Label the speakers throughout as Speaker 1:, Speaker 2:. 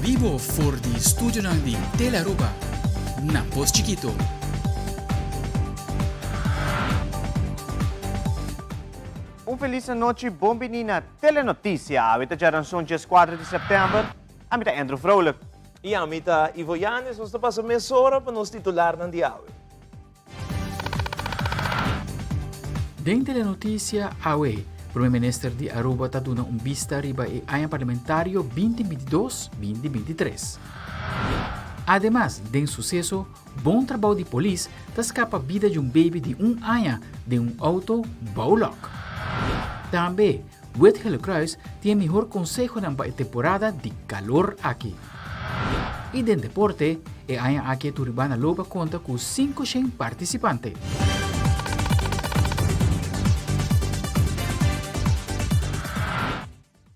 Speaker 1: Bibo for di studionan di Telearuba na Pos Chikito.
Speaker 2: Un felis anochi, bon bini na Telenoticia. Awe ta djaranson 14 di september. Ami ta Andrew Vrolijk.
Speaker 3: I ami ta Ivo Yanes. Nos ta pasa mesora pa nos titularnan di awe.
Speaker 1: Den Telenoticia awe, Prome Minister di Aruba ta duna un bista riba e aña parlamentario 2022, 2023. Ademas, den suceso, bon trabou di polis ta scapa bida di un baby di un aña den un auto bou lok. Tambe, Wit Gele Kruis tin e mihor consehonan pa e temporada di calor aki. Y den deporte, e aña aki e Turibana lo ba conta cu 500 participante.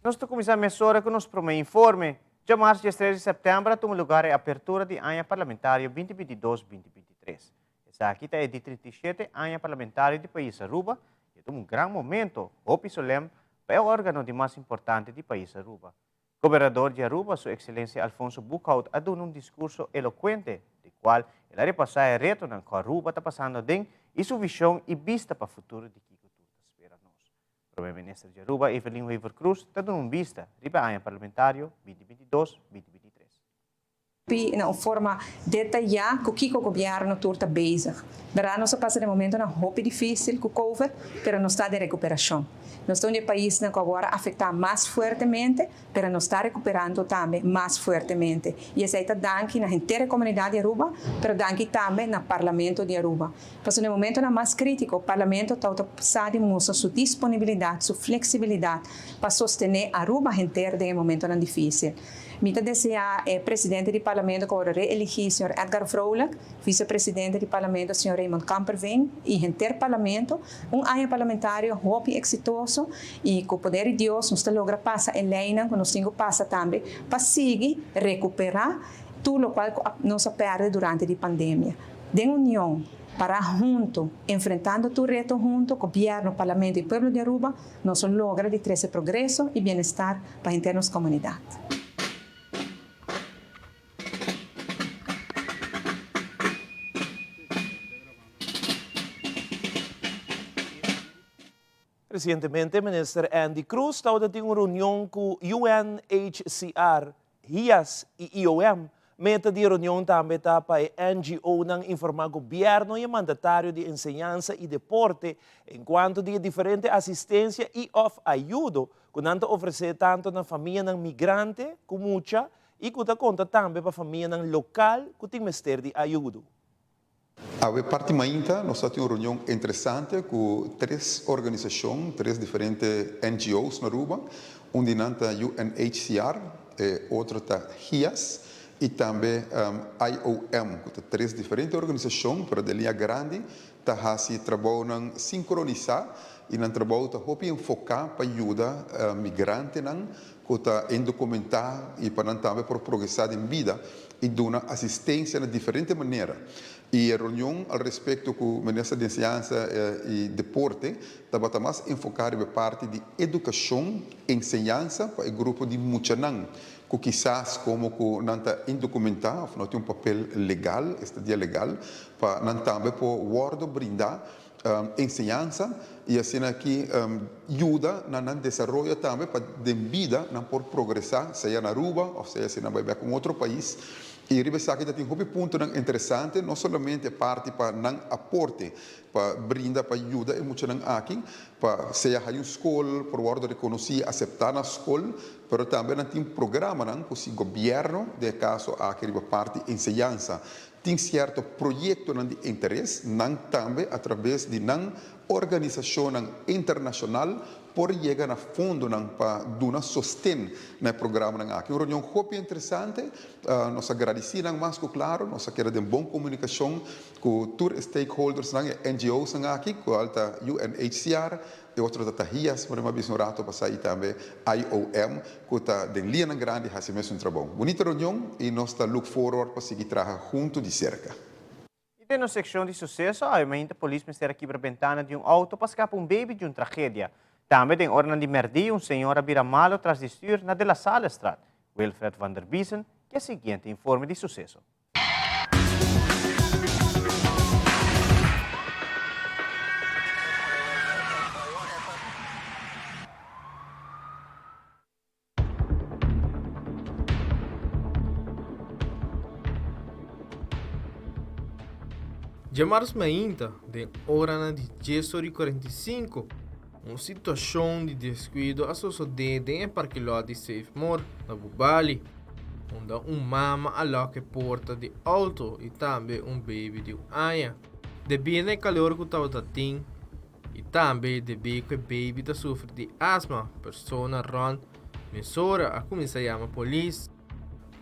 Speaker 2: Nos ta cuminsa mesora cu nos prome informe. Djamars 13 di september a tuma lugar e apertura di aña parlamentario 2022-2023. Esaki ta e di 37 aña parlamentario di pais Aruba y ta un gran momento, hopi solem, pa e organo di mas importante di pais Aruba. Gobernador di Aruba, Su Excelencia Alfonso Boekhoudt a duna un discurso elocuente, di cual el a repasa e retonan cu Aruba ta pasando aden y su vision y bista pa futuro di kico tur ta spera nos. Prome Minister di Aruba, Evelyn Wever-Croes, ta duna un bista riba e aña parlamentario 2022-2023.
Speaker 4: Pi na un forma detayá ku kiko gobièrnu tur ta bezig. Bèrdat nos a pasa den momentonan hopi difísil ku covid, pero nos ta den rekuperashon. Nos ta un di e paisnan ku awor a afektá mas fuertemente, pero nos ta rekuperando tambe mas fuertemente. I esei ta danki na henter e komunidat di Aruba, pero danki tambe na Parlamento di Aruba. Pasobra den momentonan mas krítiko, Parlamento tabata sa di mustra su disponibilidat, su fleksibilidat pa sostené Aruba henter den e momentonan difísil. Mi ta deseá e presidente di Parlamento ku awor a reeligí, señor Edgar Vrolijk, visepresidente di Parlamento, señor Raymond Kamperveen, i henter Parlamento, un aña parlamentario hopi eksitoso i ku poder di Dios nos ta logra pasa e leinan ku nos tin ku pasa tambe pa sigui rekuperá tur lokual ku nos a pèrdè durante di pandemia. Den union, pará huntu, enfrentando tur reto huntu, Gobièrnu, Parlamento i pueblo di Aruba, nos lo logra di trese progreso i bienestar pa henter nos komunidat.
Speaker 3: Resientemente Minister Andy Croes tabata tin un reunion ku UNHCR, HIAS i IOM. Meta di e reunion tambe ta pa e NGOnan informá gobièrnu i e mandatario di enseñansa i deporte enkuanto di e diferente asistensia i òf ayudo ku nan ta ofresé tantu na famianan migrante ku mucha i ku ta konta tambe pa famianan lokal ku tin mester di ayudo.
Speaker 5: Awe parti mainta nos ta tin un reunion interesante ku tres organisashon, tres diferente NGO's na Aruba. Un di nan ta UNHCR, e otro ta HIAS i tambe IOM, ku ta tres diferente organisashon, pero den liña grandi ta hasi trabounan sinkronisá i nan trabou ta hopi enfoká pa yuda migrantenan ku ta indokumentá i pa nan tambe por progresá den bida i duna asistensia na diferente manera. I e reunion al respekto ku Minister di Enseñansa i Deporte tabata mas enfoká riba e parti di edukashon, enseñansa pa e grupo di muchanan ku kisas komo ku nan ta indokumentá òf no tin un papel legal, estadia legal, pa nan tambe por wòrdu brindá enseñansa i asina aki yuda na nan desaroyo tambe pa den bida nan por progresá, sea na Aruba òf sea si nan bai bèk un otro pais. I riba esaki ta tin hopi puntonan interesante, no solamente parti pa nan aporte pa brinda pa yuda e muchanan aki pa sea haña un skol, por wòrdu rekonosí, aseptá na skol, pero tambe nan tin programanan ku si gobièrnu, den e kaso aki riba parti enseñansa, tin sierto proyektonan di interes, nan tambe a traves di nan organisashonnan internashonal por yega na fondonan pa duna sosten na e programanan aki. Un reunion hopi interesante, nos a gradisí nan mas ku klaro, nos a keda den bon komunikashon ku tur e stakeholdersnan, e NGOsnan aki, kual ta UNHCR, E otro ta Tahias, por a bisa un rato pasá i tambe IOM ku ta den lianan grandi hasi mesun trabou. Bunita reunion i nos ta look forward pa sigui traha huntu di serka.
Speaker 2: I den nos sekshon di suseso, awe mainta polis mester a kibra bentana di un outo pa skapa un baby di un tragedia. Tambe den oranan di mèrdia un señor a bira malo tras di stür na De La Sallestraat. Wilfred van der Biesen. ku e siguiente informe di suseso.
Speaker 6: Djamars mainta, den oranan di djes ora i 45, un situashon di deskuido a sosodé den e parkilòt di Save More na Bubali, unda un mama a lòk e porta di outo i tambe un beibi di un aña. Debí na e kalor ku tabata tin, I tambe debí ku e baby ta sufri di asma, persona rònt mesora a kuminsá yama polis.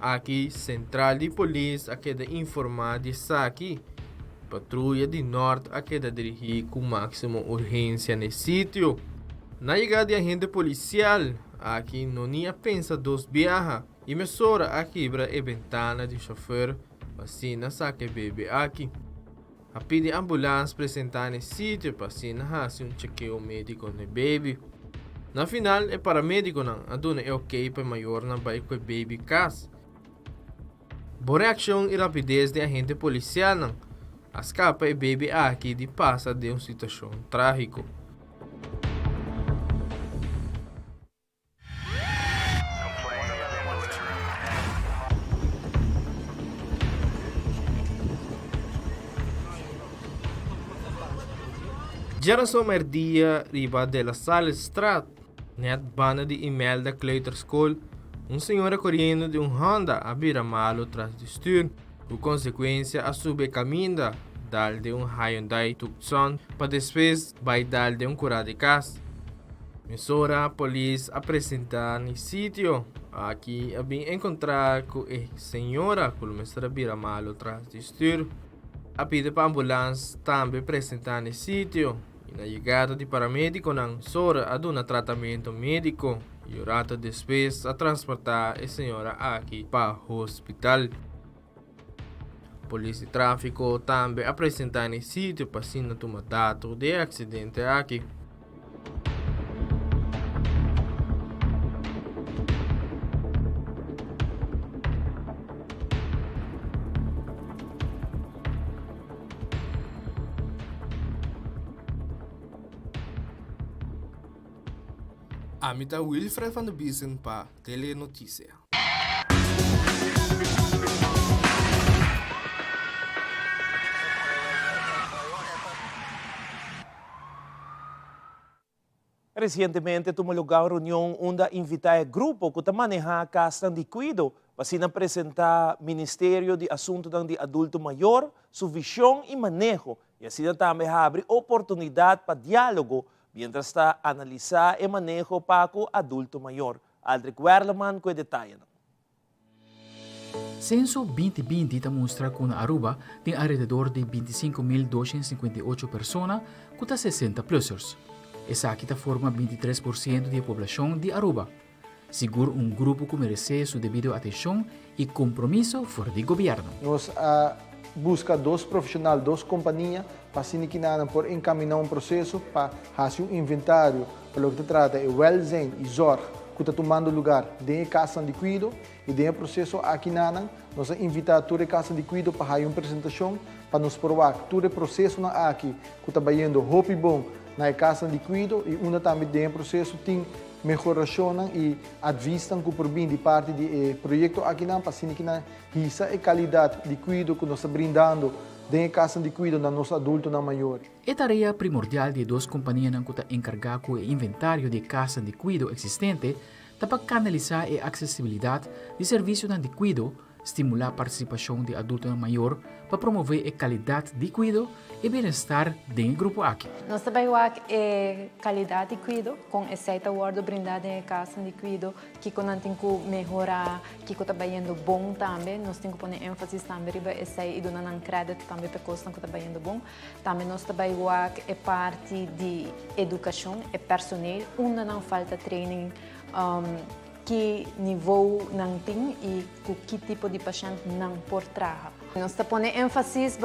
Speaker 6: Aki sentral di polis a keda informá di esaki. Patruya di Nòrt a keda dirigí ku máksimo urgensia na e sitio. Na yegada di agente polisial, aki no ni a pensa dos biaha i mesora a kibra e bentana di shofèr pa asina saka e baby aki. A pidi ambulans presentá na e sitio pa asina hasi un chekeo médiko na e baby. Na final e paramédikonan a duna e okey pa e mayornan bai ku e baby kas. Bon reakshon i rapides di agente polisialnan a skapa e baby aki di pasa den un situashon trágiko. Djarason merdia riba De La Salle Straat, net banda di Imelda Kleuterschool, un señora coriendo di un Honda a bira malo tras di stuur. Ku konsekuensia a subi e kaminda, dal den un Hyundai Tucson pa despues bai dal den un kurá di kas. Mesora polis a presentá na e sitio. Aki a bin enkontrá ku e señora ku lo mester a bira malu tras di stür. A pidi pa ambulans tambe presentá na e sitio i na yegada di paramedikonan mesora a duna tratamentu médiko i un rato despues a transportá e señora aki pa hospital. Polis di tráfiko tambe a presentá na e sitio pa asina tuma dato di e aksidente aki. Ami ta Wilfred van der Biesen pa Telenoticia.
Speaker 3: Resientemente tuma lugá un reunion unda a invitá e grupo ku ta manehá kasnan di kuido pa asina presentá Ministerio di Asuntunan di Adulto Mayor su vishon i maneho i asina tambe habri oportunidat pa diálogo miéntras ta analisá e maneho pa ku adulto mayor. Aldrich Werleman ku e detayenan.
Speaker 1: Senso 2020 ta mustra ku na Aruba tin alrededor di 25.258 persona ku ta 60 plussers. Esaki ta forma 23 por siento di e poblashon di Aruba. Sigur un grupo ku meresé su debido atenshon i kompromiso for di gobièrnu.
Speaker 7: Nos a buska dos profeshonal, dos kompania, pa asina kinanan por enkaminá un proseso pa hasi un inventario pa loke ta trata e wèlzijn i zòrg ku ta tumando lugar den e kasnan di kuido. I den e proseso akinanan nos a invitá tur e kasnan di kuido pa haya un presentashon pa nos por wak tur e prosesonan aki ku ta bayendo hopi bon na e kasnan di kuido i unda tambe den e proseso tin Mehorashonnan i advisnan ku por bin di parti di e proyekto akinan pa asina ki nan hisa e kalidat di kuido ku nos ta brindando den e kasnan di kuido na nos adultonan mayor.
Speaker 1: E tarea primordial di e dos kompanianan ku ta enkargá ku e inventario di e kasnan di kuido eksistente ta pa kanalisá e aksesibilidat di servisionan di kuido Stimulá partisipashon di adultonan mayor pa promové e kalidat di kuido i bienestar den e grupo aki.
Speaker 8: Nos ta bai wak e kalidat di kuido, kon esei ta wòrdu brindá den e kasnan di kuido, kiko nan tin ku mehorá, kiko ta bayendo bon tambe. Nos tin ku pone énfasis tambe riba esei i duna nan krèdit tambe pa e kosnan ku ta bayendo bon. Tambe nos ta bai wak e parti di edukashon, e personeel, unda nan falta training. Ki nivou nan tin i ku ki tipo di pashènt nan por traha. Nos ta pone énfasis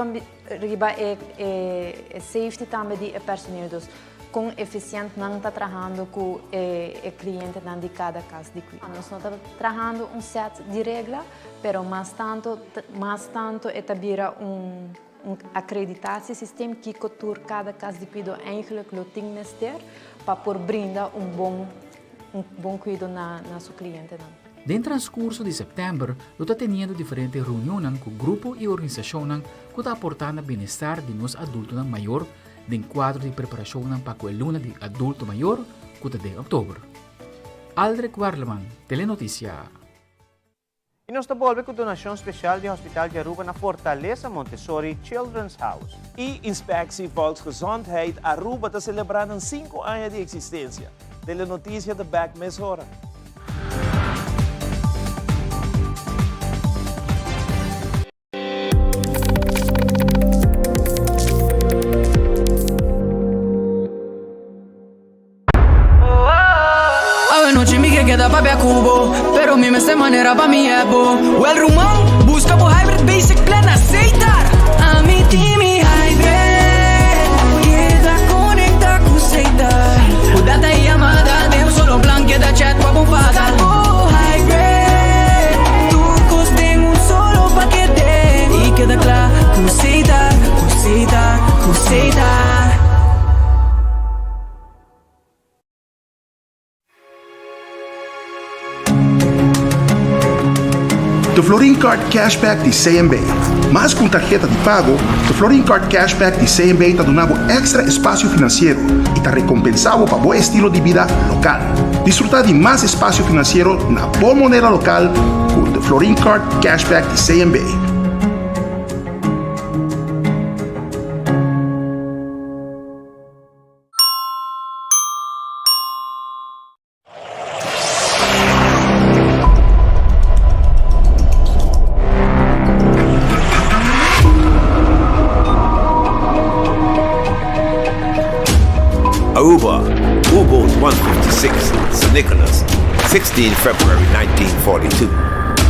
Speaker 8: riba e safety tambe di e personeel. Dus Kon efisiènt nan ta trahando ku e klientenan di kada kas di kuido. Nos no ta trahando un sèt di regla, pero mas tantu mas tantu e ta bira un un akreditasiesystem kiko tur kada kas di kuido eigenlijk lo tin mester pa por brinda un bon un bon kuido na na su klientenan.
Speaker 1: Den transkurso di sèptèmber lo ta teniendo diferente reunionnan ku grupo i organisashonnan ku ta aportá na bienestar di nos adultonan mayor den kuadro di preparashonnan pa ku e luna di adulto mayor ku ta den òktober. Aldrich Werleman, Telenoticia.
Speaker 2: I nos ta bolbe ku donashon spesial di Hospital di Aruba na Fortaleza Montessori Children's House.
Speaker 3: E Inspectie Volksgezondheid Aruba ta selebrá nan sinku aña di eksistensia. Telenoticia ta bèk mesora.
Speaker 9: Awe nochi mi ke keda papia ku bo Pero mi mester manera pa mi ebo Wel ruman, buska bo hybrid basic plan na Setar Ami tin mi hybrid Keda konekta ku Setar Ku data i yamada den un solo plan Keda chat pa bo fada Buska bo hybrid Tur kos den un solo pakete I keda kla ku Setar, ku Setar, ku Setar.
Speaker 10: De Florin Card Cashback di CMB. Mas ku un tarheta di pago, de Florin Card Cashback di CMB ta duna bo èkstra espasio finansiero i ta rekompensá bo pa bo estilo di bida lokal. Disfrutá di mas espasio finansiero na bo moneda lokal ku de Florin Card Cashback di CMB.
Speaker 11: Aruba, U-boat 156, San Nicolas, 16 February 1942.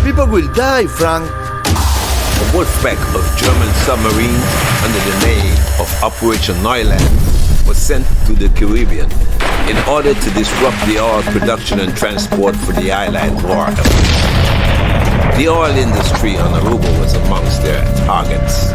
Speaker 12: People will die, Frank.
Speaker 11: A wolf pack of German submarines under the name of Operation Neuland was sent to the Caribbean in order to disrupt the oil production and transport for the island war effort. The oil industry on Aruba was amongst their targets.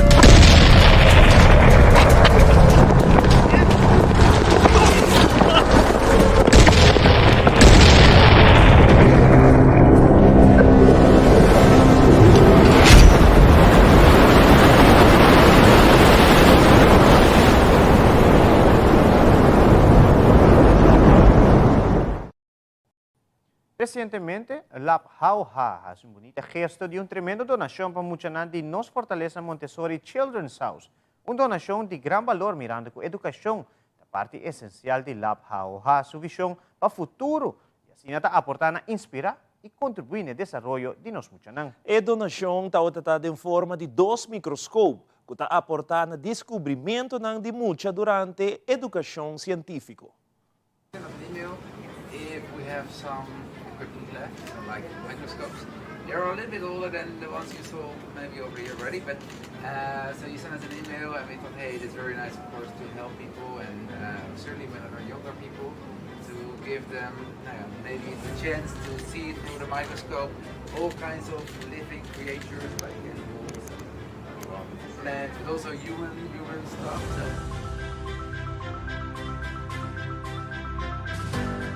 Speaker 2: Resientemente, Lab Hau Ha hasi un bunita gesto di un tremendo donashon pa muchanan di Nos Fortaleza Montessori Children's House. Un donashon di gran balor mirando ku edukashon ta parti esensial di Lab Hau Ha su vishon pa futuro i asina ta aportá na inspirá i kontribuí na e desaroyo di nos muchanan.
Speaker 3: E donashon tabata ta den forma di dos mikroskop ku ta aportá na diskubrimentunan di mucha durante edukashon sientífiko.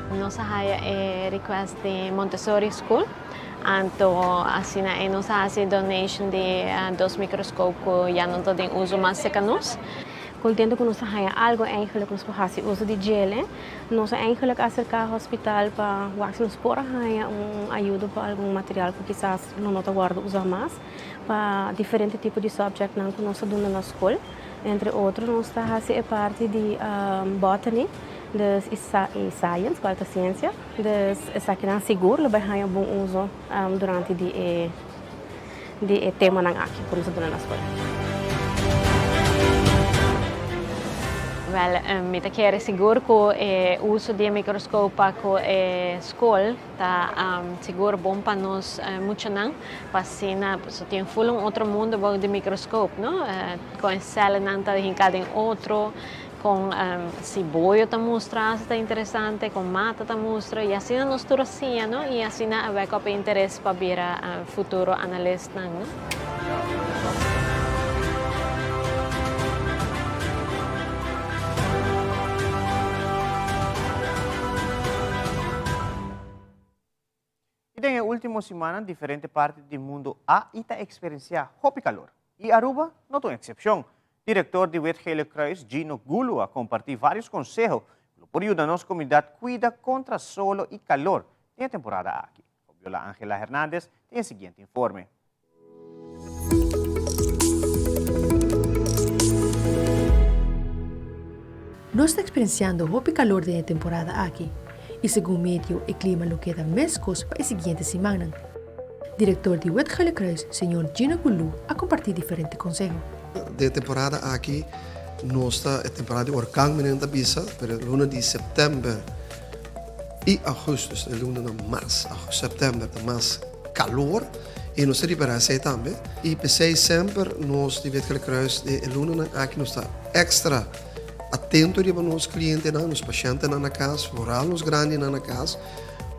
Speaker 13: Nos a haya e request di Montessori School, anto asina e nos a haci donation di dos microscoop cu ya no ta den uso mas cerca nos.
Speaker 14: Contento cu nos a haya algo eigenlijk nos por haci uso di djele. Nos a eigenlijk acerca hospital pa wak si nos por a haya un ayudo pa algun material cu kisas lo no ta wordo usa mas pa diferente tipo di subjectnan cu nos ta duna na school. Entre otro nos ta haci e parti di botany dus y science cual ta ciencia. Dus esakinan sigur lo bay haya bon uso durante di e di e temanan aki ku nos a duna na skol.
Speaker 13: Wèl, mi ta kere sigur ku e uso di e mikroskop pa ku e skol ta sigur bon pa nos muchanan, pa asina pasobra tin ful un otro mundo bou di mikroskop, no? Kon e sèlnan ta hinká den otro. Con si boyo ta mustra ta interesante, con mata ta mustra y asina nos tur a siña no y asina a wek op e interes pa bira futuro analistnan no.
Speaker 2: Y den e ultimo simannan diferente parti di mundo a y ta experiencia hopi calor. Y Aruba no ta un excepcion. Director di Wit Gele Kruis, Gino Gulu a comparti varios conseho cu lo por yuda nos comunidad cuida contra solo y calor den e temporada aki. Fabiola Angela Hernandez tin e siguiente informe.
Speaker 15: Nos ta eksperensiando hopi kalor den e temporada aki i segun meteo e klima lo keda meskos pa e siguiente simannan. Direktor di Wit Gele Kruis, señor Gino Goulou a kompartí diferente konseho.
Speaker 16: Den e temporada aki nos ta e temporada di orkan menen ta bisa, pero e luna di sèptèmber i augustus e lunanan mas, sèptèmber ta mas kalor. I nos ta ripará esei tambe. I p'esei semper nos di Wit Gele Kruis den e lunanan aki nos ta èkstra atento riba nos klientenan, nos pashentenan na kas, foral nos grandinan na kas,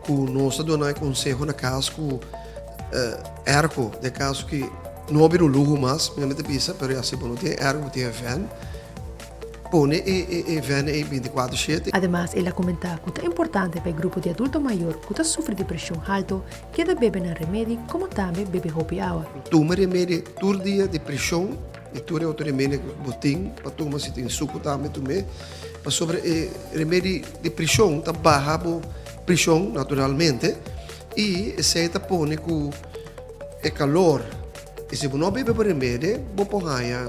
Speaker 16: ku nos ta duna e konseho na kas ku èrko den kaso ki no a bira un luho mas, mi ta bisa, pero ya si bo no tin e èrko bo tin e vèn. Pone e e vèn ei bintikuater shete.
Speaker 15: Ademas el a komentá ku ta importante pa e grupo di adulto mayor ku ta sufri di preshon halto keda bebe nan remedi komo tambe bebe hopi awa.
Speaker 16: Tuma remedi tur dia di preshon i tur e otro remedi ku bo tin pa tuma si tin suku tambe tum'é pasobra e remedi di preshon ta baha bo preshon naturalmente i esei ta pone ku e kalor I si bo no bebe bo remedi, bo por haña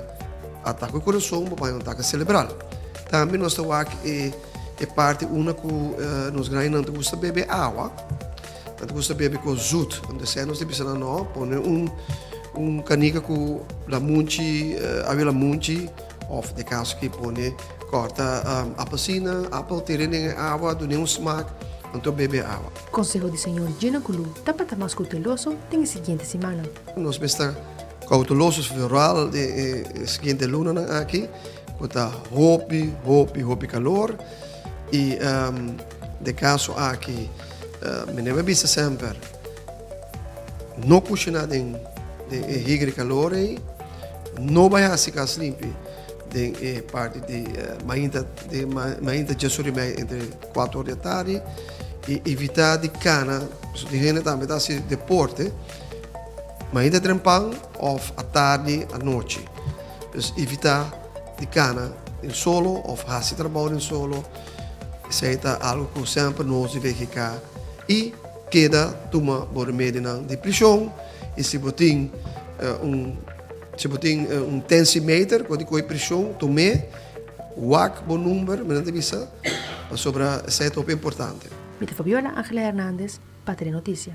Speaker 16: atake di kurason, bo por haña un atake selebral. Tambe nos ta wak e e parti unda ku nos grandinan ta gusta bebe awa, nan ta gusta bebe kos zut. Anto esei nos ta bisa nan no, pone un un kanika ku lamunchi, awa lamunchi òf den kaso ki pone kòrta apelsina, apel tira den e awa, dun'é un smak, anto bebe awa.
Speaker 15: Konseho di señor Gino Goulou ta pa ta mas kouteloso den e siguiente simannan.
Speaker 16: Nos mester ta kouteloso vooral den e siguiente lunanan aki ku ta hopi hopi hopi kalor i den kaso aki mi a bisa semper no kushiná den e higri kalor ei, no bai hasi kas limpi den e parti di mainta mainta djes ora i mei entre kuater ora di atardi i evitá di kana pasobra tin hende tambe ta hasi deporte mainta trempan òf atardi anochi pues evitá di kana den solo òf hasi trabou den solo esei ta algu ku semper nos di VGK i keda tuma bo remedinan di prishon i si bo tin un Si bo tin un tensimeter ku di kohe preshon, tum'é, wak bo number, mi nan ta bisa, pasobra esei ta hopi importante.
Speaker 15: Mi ta Fabiola Angela Hernandez pa Telenoticia.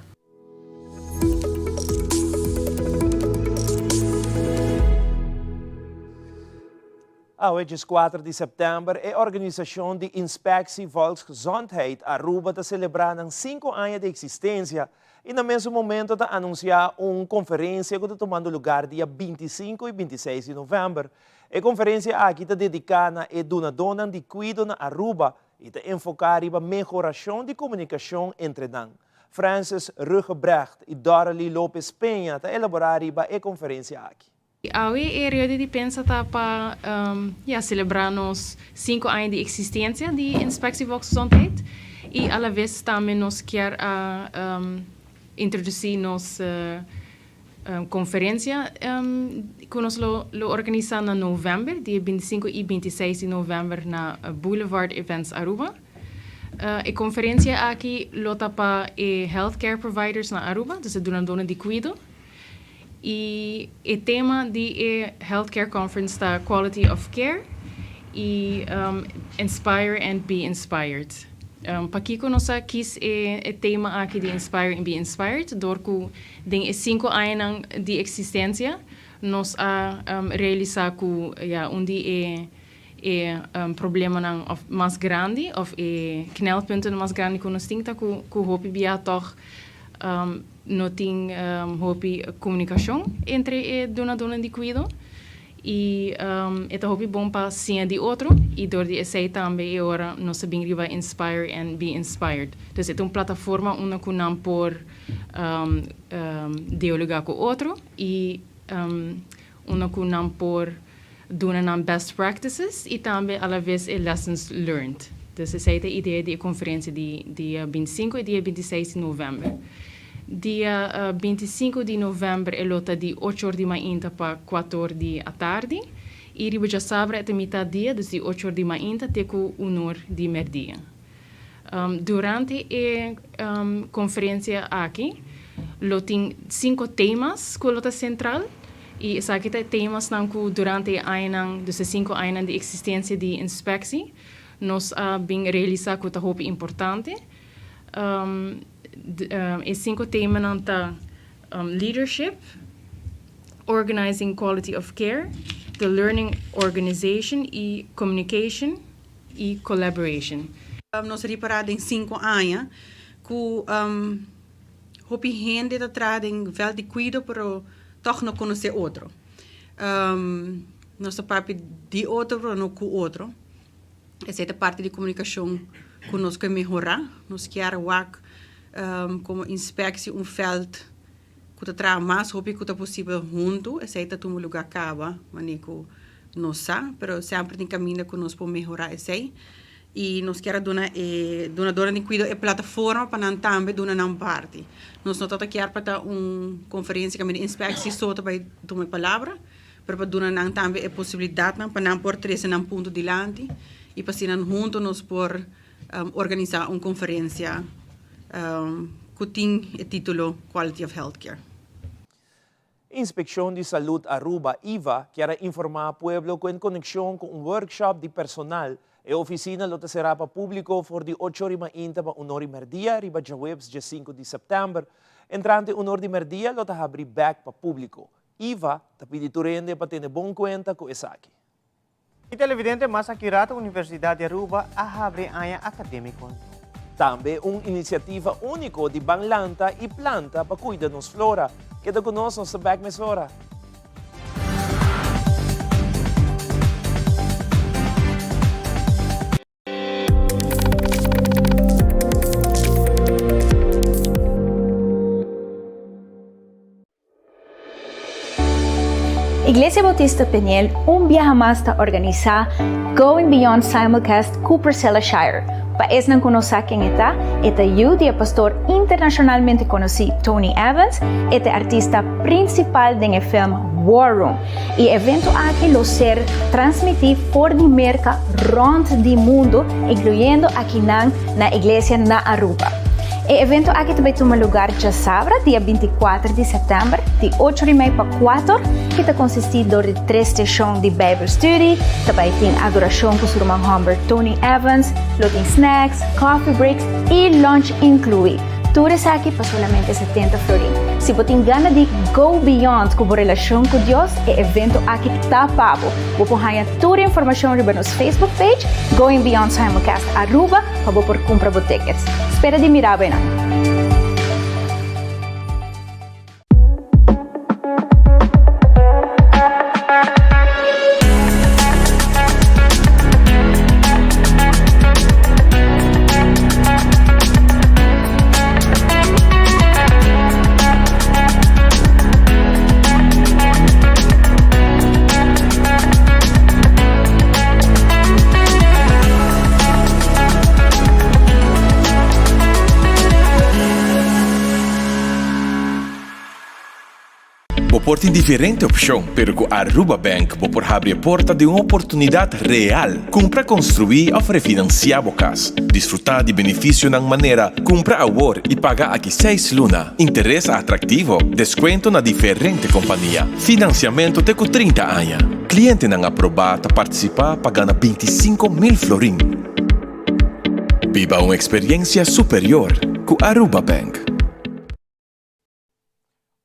Speaker 3: Awe dieskuater di sèptèmber e organisashon di Inspectie Volksgezondheid Aruba ta selebrá nan sinku aña di eksistensia i na mesun momento ta anunsiá un konferensia ku ta tumando lugar dia bintisinko i bintiseis di novèmber. E konferensia aki ta dediká na e dunadónan di kuido na Aruba i ta enfoká riba mehorashon di komunikashon entre nan. Francis Ruggebrecht i Dorely Lopez Peña ta elaborá riba e konferensia aki.
Speaker 17: Awe e rueda di prensa ta pa ya selebrá nos sinku aña di eksistensia di Inspectie Volksgezondheid i alaves tambe nos kier a introdusí nos konferensia ku nos lo lo organisá na novèmber, dia bintisinku i bintiseis di novèmber na Boulevard Events Aruba. E konferensia aki lo ta pa e healthcare providers na Aruba, dus e dunadónan di kuido. I e tema di e Healthcare Conference ta Quality of Care i Inspire and Be Inspired. Pakiko nos a kis e tema aki di Inspire and Be Inspired? Dor ku den e sinku añanan di eksistensia nos a realisá ku ya un di e e problemanan òf mas grandi òf e knelpunten mas grandi ku nos tin ta ku ku hopi bia tòg no tin hopi komunikashon entre e dunadónan di kuido. I e ta hopi bon pa siña di otro i dor di esei tambe e ora nos ta bin riba inspire and be inspired. Dus e ta un plataforma unda ku nan por dialoga ku otro i unda ku nan por duna nan best practices i tambe alaves e lessons learned. Dus esei ta e idea di e konferensia di dia bintisinku i dia bintiseis di novèmber. Dia bintisinku di novèmber e lo ta di ocho or di mainta pa kuater or di atardi i riba djasabra e ta mitad dia, dus di ocho or di mainta te ku un or di mèrdia. Durante e konferensia aki lo tin sinku temas ku lo ta sentral i esaki ta e temasnan ku durante e añanan, dus e sinku añanan di eksistensia di Inspektie, nos a bin realisá ku ta hopi importante. E sinku temanan ta Leadership, Organizing Quality of Care, The Learning Organization i Communication i Collaboration.
Speaker 18: Nos a ripará den sinku aña ku hopi hende ta traha den vèlt di kuido pero tòg no konosé otro. Nos ta papia di otro pero no ku otro. Esei ta parti di komunikashon ku nos ke mehorá. Nos kier wak komo inspeksie un vèlt ku ta traha mas hopi ku ta posibel huntu. Esei ta tuma lugá kaba manera ku nos sa, pero semper tin kaminda ku nos por mehorá esei. I nos kier a duna e dunadónan di kuido e plataforma pa nan tambe duna nan parti. Nos no tabata kier pa ta un konferensia kaminda inspeksie so ta bai tuma e palabra. pero pa duna nan tambe e posibilidatnan pa nan por trese nan punto dilanti i pa asina hunto nos por organisá un konferensia ku tin e título Quality of Healthcare.
Speaker 3: Inspekshon di Salud Aruba, IVA, kier a informá pueblo ku en konekshon ku un workshop di personal, e ofisina lo ta será pa públiko for di ocho ori mainta pa un ori mèrdia riba djaweps dje sinku di sèptèmber. Entrante un or di mèrdia lo ta habrí bèk pa públiko. Iva ta pidi tur hende pa tene bon kuenta ku esaki.
Speaker 2: E televidente mas akurato Universidad di Aruba a habri aña akademiko nobo.
Speaker 3: Tambe un inisiativa úniko di ban lanta i planta pa kuida nos flora. Keda ku nos, nos ta bèk mesora.
Speaker 19: Iglesia Bautista Peniel un biaha mas ta organisá Going Beyond Simulcast ku Priscilla Shirer. Pa esnan ku no sa ken e ta, e ta yu di e pastor internashonalmente konosí Tony Evans, e ta e artista prinsipal den e film War Room. E evento aki lo ser transmití for di Merka rònt di mundu, inkluyendo akinan na Iglesia na Aruba. E evento aki ta bai tuma lugar djasabra, dia bintikuater di sèptèmber, di ocho di mei pa kuater, i ta konsistí dor di tres steshon di Bijbelstudie, ta bai tin adorashon ku su ruman hòmber Tony Evans, lo tin snacks, coffee breaks i lunch inkluí. Tur esaki pa solamente setenta florin. Si bo tin gana di go beyond ku bo relashon ku Dios, e evento aki ta pa bo. Bo por haña tur informashon riba nos Facebook page, Going Beyond Simulcast Aruba, pa bo por cumpra bo tickets. Spera di mira bo einan.
Speaker 11: Bo por tin diferente opcion, pero cu Aruba Bank bo por habri e porta di un oportunidad real. Cumpra construi of refinancia bo cas. Disfruta di beneficionan manera cumpra awor y paga aki seis luna, interes atractivo, descuento na diferente compania, financiamento te cu 30 aña. Clientenan aproba ta participa pa gana 25,000 florin. Biba un experiencia superior cu Aruba Bank.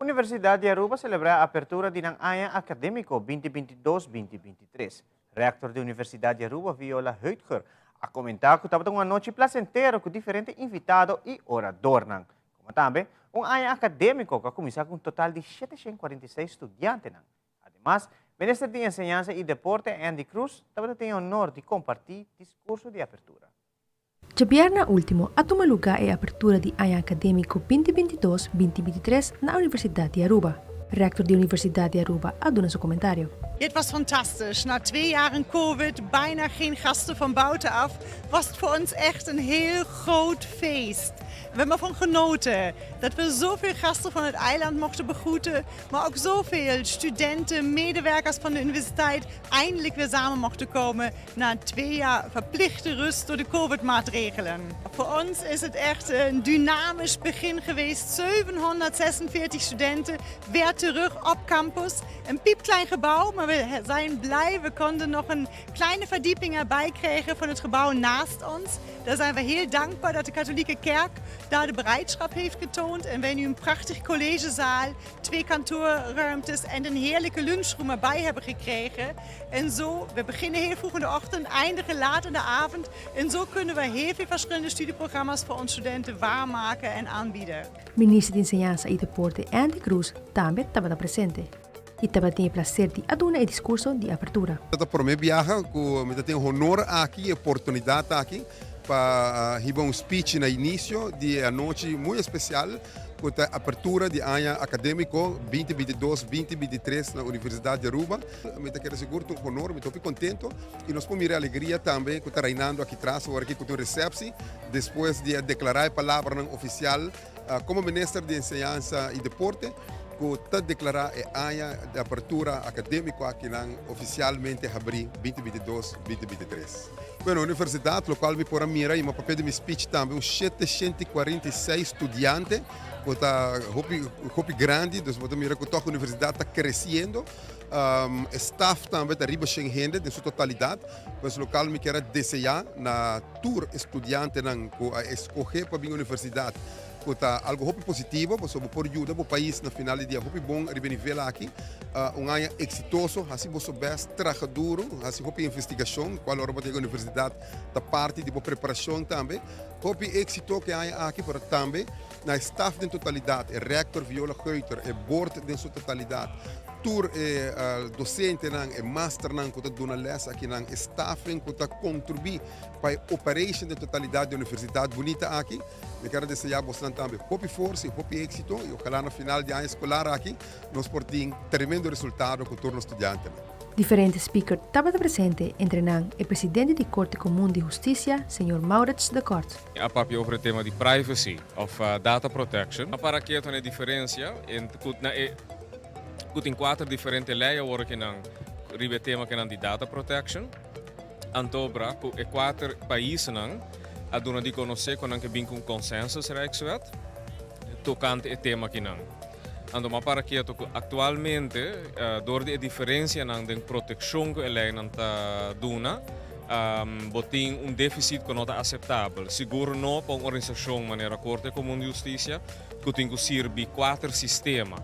Speaker 2: Universidad di Aruba celebra apertura di nan aña academico binti binti dos, binti binti tres. Rector di Universidad di Aruba, Viola Heutger, a comenta cu tabata un anochi placentero cu diferente invitado y oradornan. Como tambe un aña academico cu a cuminsa cu un total di 746 studiantenan. Ademas, Minister di Enseñansa y Deporte Endy Croes tabata tin e honor di comparti discurso di apertura.
Speaker 15: Djabièrnè último a tuma lugá e apertura di aña akadémiko binti bintidos, binti bintitres na Universidat di Aruba. Rèktor di Universidat di Aruba a duna su komentario.
Speaker 20: Het was fantastisch. Na twee jaren covid, bijna geen gasten van buitenaf, was het voor ons echt een heel groot feest. We hebben ervan genoten dat we zoveel gasten van het eiland mochten begroeten, maar ook zoveel studenten, medewerkers van de universiteit eindelijk weer samen mochten komen na twee jaar verplichte rust door de COVID-maatregelen. Voor ons is het echt een dynamisch begin geweest. 746 studenten weer terug op campus. Een piepklein gebouw, maar we zijn blij. We konden nog een kleine verdieping erbij krijgen van het gebouw naast ons. Daar zijn we heel dankbaar dat de katholieke kerk daar de bereidschap heeft getoond. En wij nu een prachtig collegezaal, twee kantoorruimtes en een heerlijke lunchroom erbij hebben gekregen. En zo, we beginnen heel vroeg in de ochtend, eindigen laat in de avond. En zo kunnen we heel veel verschillende studieprogramma's voor onze studenten waarmaken en aanbieden.
Speaker 15: Minister di Enseñansa y Deporte Endy Croes tambe tabata presente y tabatin e placer di a duna e discurso di apertura.
Speaker 5: Ta prome biaha cu mi ta tin honor aki, e oportunidad aki pa hiba un speech na inicio di e anochi muy especial cu ta apertura di aña academico binti binti dos, binti binti tres na Universidad di Aruba. Mi ta kere sigur ta un honor, mi ta hopi contento y nos por mira e alegria tambe cu ta reinando aki tras ora cu tin un receptie despues di a declara e palabranan oficial como Minister di Enseñansa y Deporte cu ta declara e aña di apertura academico akinan oficialmente habri binti binti dos, binti binti tres. Bueno, universidad, locual mi por a mira y mi a papia di mi speech tambe, un 746 studiante cu ta hopi, hopi grandi, dus bo ta mira cu toch universidad ta creciendo. E staff tambe ta riba shen hende den su totalidad, pues locual mi kier a desea na tur e studiantenan cu a escoge pa bin universidad, cu ta algo hopi positivo, pasobra bo por yuda bo pais na final di dia hopi bon riba e nivel aki. Un aña exitoso, haci boso best, traha duro, haci hopi investigacion, cual ora bo ta yega universidad ta parti di bo preparacion tambe. Hopi exito cu e aña aki, pero tambe na e staff den totalidad, e rector Viola Geuter, e board den su totalidad, tur e docentenan, e masternan cu ta duna les akinan, e staffing cu ta contribui pa e operation den totalidad di universidad bunita aki. Mi kier a desea bosnan tambe hopi forsa y hopi exito y ojalá na final di aña escolar aki nos por tin tremendo resultado cu tur nos studiantenan.
Speaker 15: Diferente speaker tabata presente, entre nan e presidente di Corte Comun di Husticia, señor Maurits de Kort.
Speaker 21: A papia over e tema di privacy of data protection. A para keto na e diferencia ent cu na e cu tin cuater diferente ley awor aki nan riba e tema kinan di data protection. Antobra ku e kuater paisnan a duna di konosé ku nan ke bin ku un consensus Rijkswet tokante e tema akinan. Anto m'a para ketu ku aktualmente dor di e diferensianan den protekshon ku e leinan ta duna bo tin un defisit ku no ta aseptabel, sigur no pa un organisashon manera Korte Komun di Hustisia ku tin ku sirbi kuater sistema.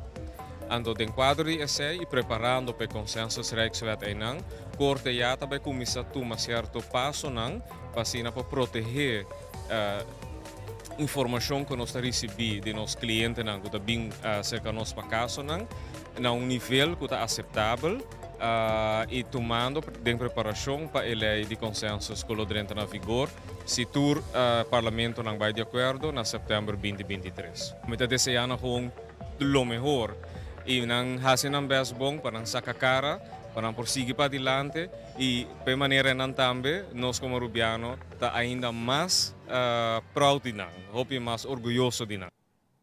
Speaker 21: Anto den kuadro di esei i preparando pa e consensus Rijkswet einan, Korte ya ta bai kuminsá tuma sierto pasonan pa asina por protehé informashon ku nos ta risibí di nos klientenan ku ta bin serka nos pa kasonan na un nivel ku ta aseptabel i tumando den preparashon pa e lei di konsensus ku lo drenta na vigor si tur parlamentonan bai di akuerdo na sèptèmber 2023. Mi ta deseá nan gewoon lo mehor i nan hasi nan bèst bon pa nan saka kara pa nan por sigui padilante i pa e manera nan tambe nos komo Rubiano ta ainda mas proud di nan, hopi mas orguyoso di nan.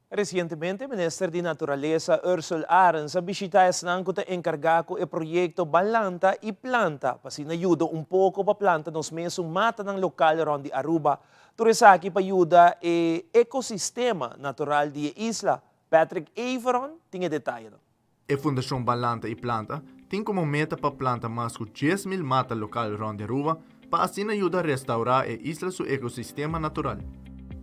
Speaker 3: Resientemente Minister di Naturalesa Ursell Arends a bishita esnan ku ta enkargá ku e proyekto Ban Lanta i Planta pa asina yuda un poko pa planta nos mesun matanan lokal rònt di Aruba. Tur esaki pa yuda e ekosistema natural di e isla. Patrick Everon tin e detayenan.
Speaker 6: E Fundashon Ban Lanta i Planta tin komo meta pa planta mas ku 10,000 mata lokal rònt di Aruba pa asina yuda restaurá e isla su ekosistema natural.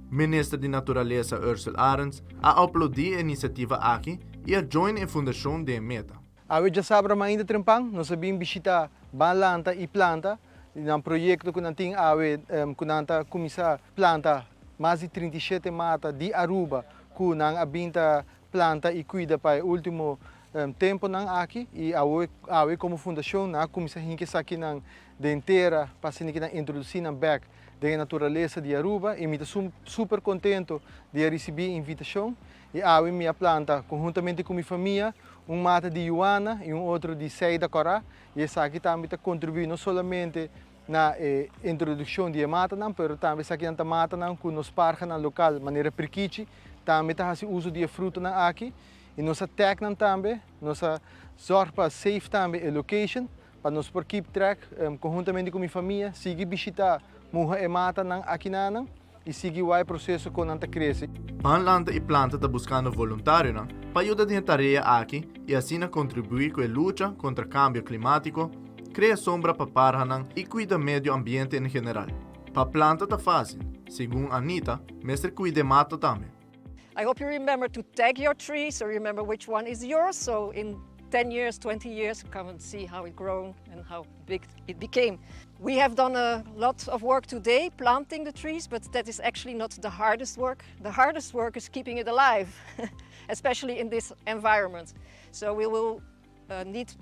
Speaker 6: Minister di Naturalesa Ursell Arends a aplaudí e inisiativa aki i a join e fundashon den e meta.
Speaker 7: Awe djasabra mainta trempan nos a bin bishita Ban Lanta i Planta, nan proyekto ku nan tin awe ku nan ta kuminsá planta mas di 37 mata di Aruba ku nan a bin ta planta i kuida pa e último. temponan aki y awe awe como fundacion nan a cuminsa hinca esakinan den tera pa asina ki nan introduci nan bek den e naturalesa di Aruba y mi ta super contento di a ricibi e invitacion y awe mi a planta conhuntamente cu mi famia un mata di yuana y un otro di seida cora y esaki tambe ta contribui no solamente na e introduccion di e matanan pero tambe esakinan ta matanan cu nos parhanan local manera prikichi tambe ta haci uso di e frutonan aki y nos a tag nan tambe, nos a zorg pa save tambe e location pa nos por keep track conhuntamente cu mi famia sigui bishita muha e matanan akinanan y sigui wak e proceso con nan ta crece.
Speaker 4: Ban Lanta y Planta ta buscando voluntarionan pa yuda den e tarea aki y asina contribui cu e lucha contra cambio climatico, crea sombra pa parhanan y cuida medio ambiente en general. Pa planta ta facil, segun Anita, mester cuida e mata tambe.
Speaker 22: I hope you remember to tag your tree so you remember which one is yours so in 10 years, 20 years come and see how it grown and how big it became. We have done a lot of work today planting the trees, but that is actually not the hardest work. The hardest work is keeping it alive, especially in this environment. So we will uh, need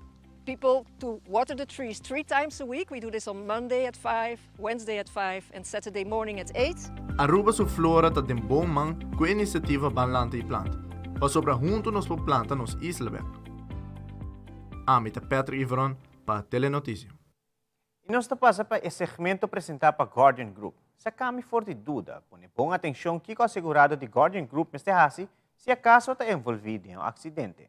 Speaker 22: people to water the trees three times a week. We do this on Monday at 5, Wednesday at 5 and Saturday morning at 8.
Speaker 4: Aruba su flora ta den bon man cu e iniciativa Ban Lanta y Planta, pasobra hunto nos por planta nos isla bek. Ami ta Patrick Iveron pa Telenoticia.
Speaker 2: Y nos ta pasa pa e segmento presenta pa Guardian Group. Saca mi for di duda, pone bon atencion kico asegurado di Guardian Group mester haci si acaso ta envolvi den un accidente.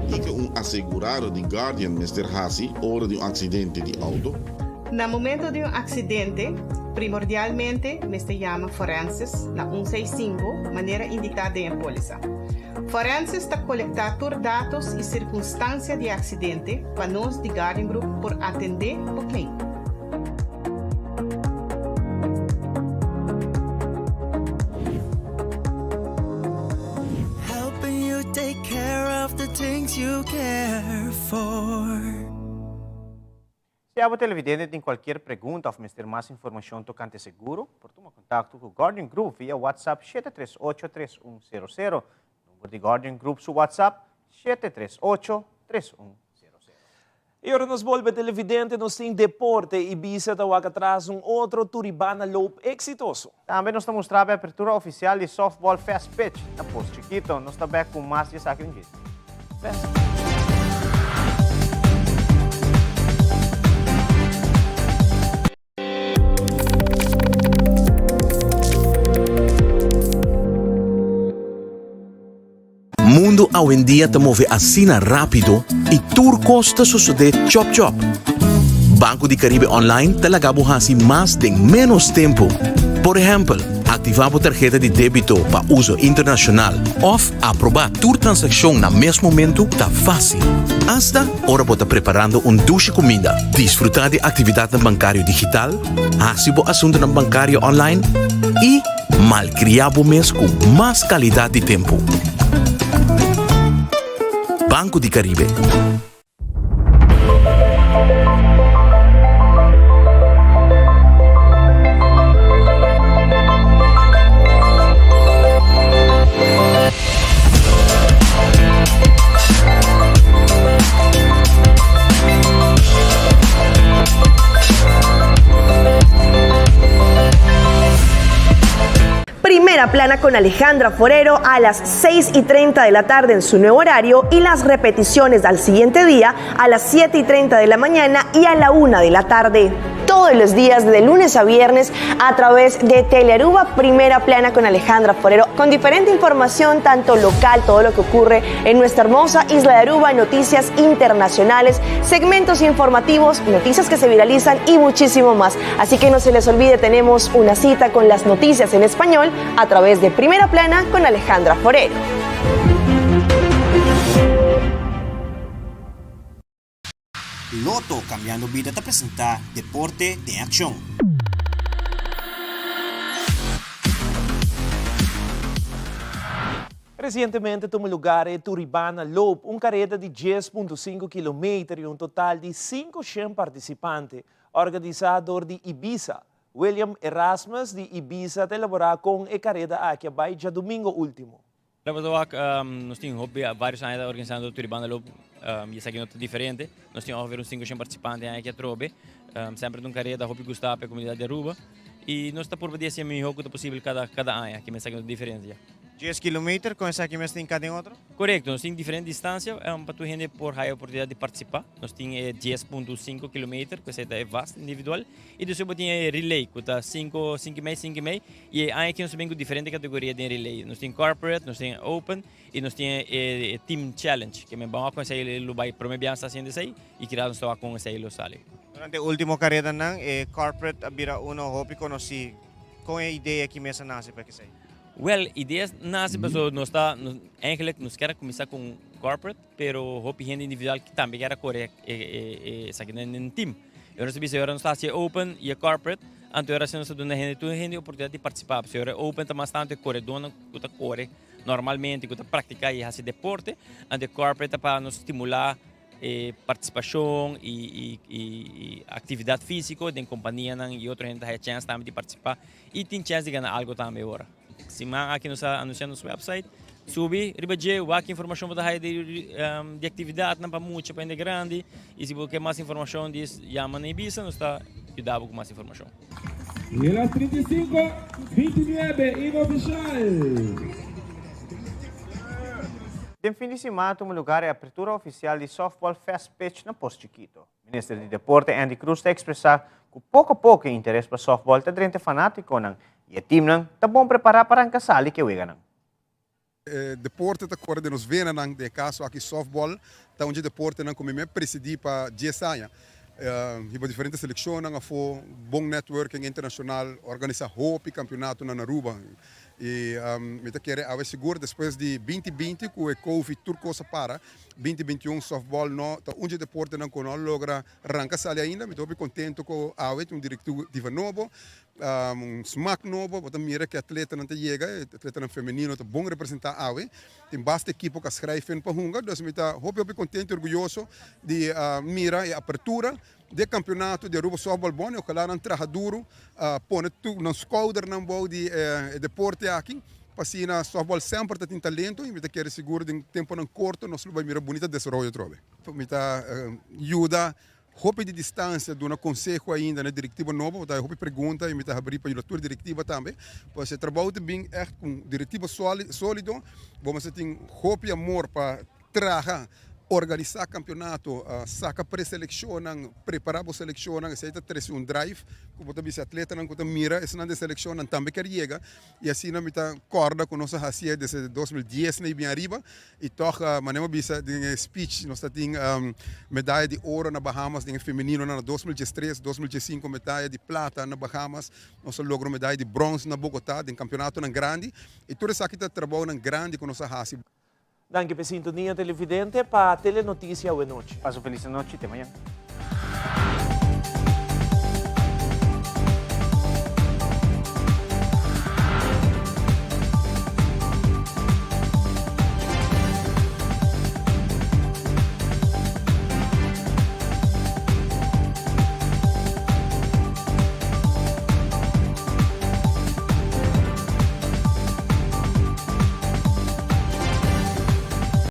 Speaker 23: Kiko un asegurado di Guardian mester hasi ora di un aksidente di outo?
Speaker 24: Na momento di un aksidente, primordialmente mester yama Forensis na un seis sinku manera indiká den e pólisa. Forensis ta kolektá tur datos i sirkunstansia di e aksidente pa nos di Guardian Group por atendé bo claim.
Speaker 25: Helping you take care of the things you care for.
Speaker 2: Si abo televidente tin cualkier pregunta of mester mas informacion tocante seguro, por tuma contacto cu Guardian Group via WhatsApp 738 3100. Number di Guardian Group su WhatsApp 738 3100.
Speaker 3: Y ora nos bolbe televidente nos tin deporte y bisa ta wak atras un otro Turibana Loop exitoso.
Speaker 2: Tambe nos ta mustra bo e apertura oficial di Softball Fast Pitch na Pos Chikito. Nos ta bek cu mas di esaki un dje. Fast.
Speaker 26: Mundu awendia ta move asina rápido i tur kos ta sosodé chòp chòp. Banco di Caribe Online ta laga bo hasi mas den ménos tempu. Por ehèmpel, aktivá bo tarheta di débito pa uso internashonal òf aprobá tur transakshon na mes momentu ta fásil. Asta ora bo ta preparando un dushi kuminda, disfrutá di aktividatnan bankario digital, hasi bo asuntunan bankario online i Malkriá bo mes ku mas kalidat di tempu. Banco di Caribe.
Speaker 27: Primera plana con Alejandra Forero a las 6 y 30 de la tarde en su nuevo horario y las repeticiones al siguiente día a las 7 y 30 de la mañana y a la 1 de la tarde. Todos los días de lunes a viernes a través de Telearuba Primera Plana con Alejandra Forero, con diferente información, tanto local, todo lo que ocurre en nuestra hermosa isla de Aruba, noticias internacionales, segmentos informativos, noticias que se viralizan y muchísimo más. Así que no se les olvide, tenemos una cita con las noticias en español a través de Primera Plana con Alejandra Forero.
Speaker 28: Lotto Cambiando Bida ta presenta Deporte den Accion.
Speaker 3: Resientemente tuma lugar e Turibana Loop, un kareda di 10.5 kilometer i un total di 500 partisipante, organisá dor di Ibisa. William Erasmus di Ibisa ta elaborá kon e kareda aki a bai djadumingo último.
Speaker 1: Wak, nos tin hopi varios aña ta organisando Turibanda Loop y esaki no ta diferente. Nos tin ongeveer un 500 participante aña aki atrobe. Semper ta un careda hopi gusta pa e comunidad di Aruba y nos ta purba di haci e miho cu ta posibel cada cada aña, kimen esaki no ta diferente ya.
Speaker 2: Dies kilometer, con esaki mes tin cada otro?
Speaker 1: Corecto, nos tin diferente distancia pa tur hende por haya oportunidad di participa. Nos tin e 10.5 kilometer, cu esey ta e vast individual, y despues bo tin e relay cu ta 5, 5 y mei, 5 y mei, y e aña aki nos ta bin cu diferente categoria den relay. Nos tin corporate, nos tin open y nos tin e team challenge, ke men ban wak con esey lo bay prome biaha nos ta haciendo esey y kira nos ta wak con esey lo sali.
Speaker 2: Durante e ultimo caredanan e corporate a bira uno hopi conoci. Con e idea aki mes a nace pa esey?
Speaker 1: Wel, idea nace pasobra nos ta, eigenlijk nos kier a cuminsa con corporate, pero hopi hende individual tambe kier a core e esaki den team. Y ora nos ta bisa ora nos ta haci e open y e corporate, anto ora nos ta duna hende tur hende oportunidad di participa. Pasobra e open ta mas tanto e coredornan cu ta core normalmente, cu ta practica y haci deporte, anto e corporate ta pa nos stimula e participacion y y actividad fisico den companianan y otro hende ta haya chance tambe di participa y tin chance di gana algo tambe ora. Siman aki nos a anuncia nos website, subi riba dje, wak informacion bo ta haya di di actividadnan pa mucha, pa hende grandi y si bo ke mas informacion dis yama na Ibisa nos ta yuda bo ku mas informacion.
Speaker 8: Y las 35, 29, inoficial.
Speaker 2: Den fin di siman a tuma lugar e apertura oficial di Softball Fast Pitch na Pos Chiquito. Minister di Deporte Andy Cruz ta expresa cu poco a poco e interes pa softball ta drenta e fanaticonan y e teamnan ta bon prepara pa ranca sali cu e weganan.
Speaker 5: E deporte ta kore den nos venanan, den e kaso aki softball ta un dje deportenan ku mi me presidí pa dies aña. Hiba diferente selekshonnan afó, bon networking internashonal, organisá hopi kampionatonan na Aruba. I mi ta kere awe sigur despues di binti binti ku e covid tur kos a para, binti bintiun softball no ta un dje deportenan ku no a logra ranka sali ainda. Mi ta hopi kontento ku awe tin un direktiva nobo, Un smak nobo, bo ta mira ku e atletanan ta yega, e atletanan femenino ta bon representá awe. Tin basta ekipo ku a schrijf in pa hunga, dus mi ta hopi hopi kontento i orguyoso di mira e apertura di e kampionato di Aruba Softball Bond i ojalá nan traha duru, pone tur nan skoudernan bou di e deporte aki, pa asina softball semper ta tin talento i mi ta kere sigur den temponan korto nos lo bai mira bunita desaroyo atrobe. Mi ta yuda Hopi di distancia duna conseho ainda na directiva nobo, bo ta hopi pregunta y mi ta habri pa yuda tur directiva tambe. Pues e trabou ta bin echt cu directiva solido, bo mester tin hopi amor pa traha, organisa campeonato, saca preseleccionnan, prepara bo seleccionnan, esey ta trece un drive cu bo ta bisa atletanan cu ta mira esnan den seleccionnan tambe kier yega. Y asina mi ta corda cu nos a hacié desde 2010 na y bien ariba y toch manera mi a bisa den e speech nos ta tin medaya di oro na Bahamas den e femenino na 2013, 2015 medaya di plata na Bahamas, nos a logra medaya di brons na Bogota den campeonatonan grandi y tur esaki ta trabounan grandi cu nos a haci.
Speaker 3: Danki p'e sintonia televidente pa Telenoticia awenochi.
Speaker 2: Pasa un feliz anochi, te mañan.